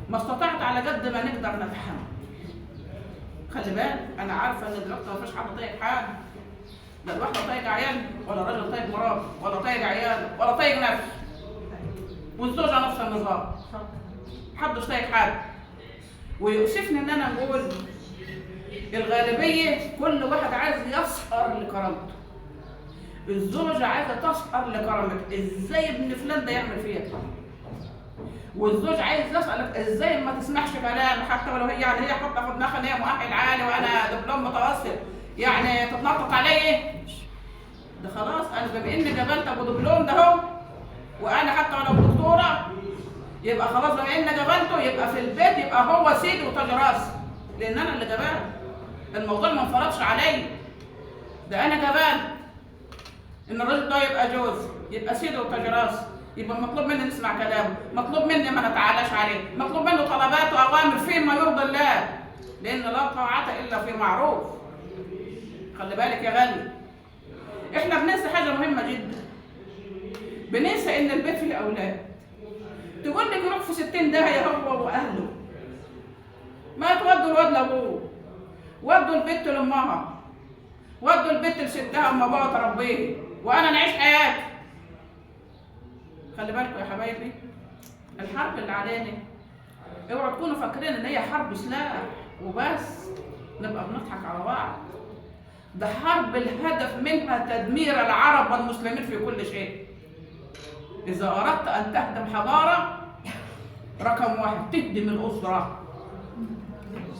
ما استطعت على قد ما نقدر نتحمل. خلي بالك، انا عارفه ان دلوقتي ما فيش حد طايق حاجة، لا الواحدة طايق عيال ولا الراجل طايق مراته ولا طايق عياله ولا طايق نفسه، والزوجة نفس النظام، محدش طايق حد. ويؤسفني ان انا نقول الغالبية كل واحد عايز يسهر لكرامته. الزوجة عايزه تسهر لكرامتها، ازاي ابن فلان ده يعمل فيها كده؟ والزوج عايز يسألك ازاي ما تسمعش كلام، حتى ولو هي يعني هي حاطه في دماغها ان هي مؤهل عالي وانا دبلوم متوسط، يعني تتنطط عليا؟ ده خلاص انا بما اني قبلت ابو دبلوم ده اهو، وانا حتى ولو دكتورة يبقى خلاص بما اني قبلته يبقى في البيت يبقى هو سيدي وتاج راسي، لان انا اللي قبلت. الموضوع ما انفرضش عليا، ده انا قبلت ان الراجل ده يبقى جوز، يبقى سيدي وتاج راسي، يبقى مطلوب مني نسمع كلامه، مطلوب مني ما نتعالاش عليه، مطلوب منه طلبات واوامر فيما يرضي الله، لان لا طاعة الا في معروف. خلي بالك يا غالي، احنا بننسى حاجة مهمة جدا، بننسى ان البيت فيه اولاد. تقول لك يروح في 60 داهية هو واهله، ما تودوا الواد لابوه، ودوا البت لامها، ودوا البت لستها اما بابا تربيه، وانا نعيش حياتي. خلي بالكم يا حبايبي، الحرب اللي علينا اوعوا تكونوا فاكرين ان هي حرب سلاح وبس، نبقى بنضحك على بعض. ده حرب الهدف منها تدمير العرب والمسلمين في كل شيء. إذا أردت أن تهدم حضارة، رقم واحد تهدم الأسرة.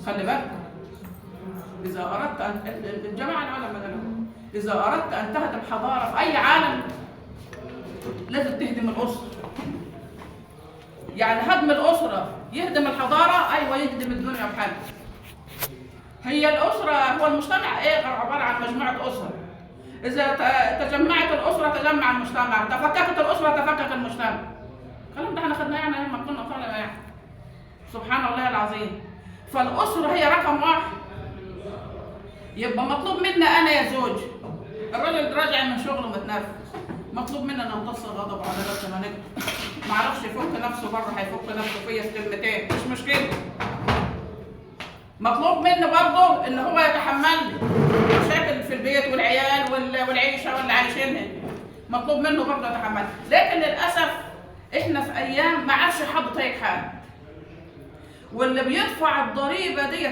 خلي بالك، إذا أردت أن الجماعة العلماء قالوا إذا أردت أن تهدم حضارة في أي عالم لازم تهدم الأسرة. يعني هدم الأسرة يهدم الحضارة، أيوة يهدم الدنيا بحالها. هي الأسرة هو المجتمع إيه؟ عبارة عن مجموعة أسر. إذا تجمعت الأسرة تجمع المجتمع، تفككت الأسرة تفكك المجتمع. الكلام ده احنا خدناه يعني لما كنا طلبة يعني. سبحان الله العظيم. فالأسرة هي رقم واحد. يبقى مطلوب منا أنا يا زوج، الراجل راجع من شغله متنرفز، مطلوب منا نمتص الغضب على قد ما نقدر. ما عرفش يفك نفسه بره هيفك نفسه فيا في كلمتين، مش مشكلة. مطلوب منه برضه ان هو يتحمل مشاكل في البيت والعيال والعيشه واللي عايشينها، مطلوب منه برضه يتحمل. لكن للاسف احنا في ايام ما عادش حد طايق حد، واللي بيدفع الضريبة دي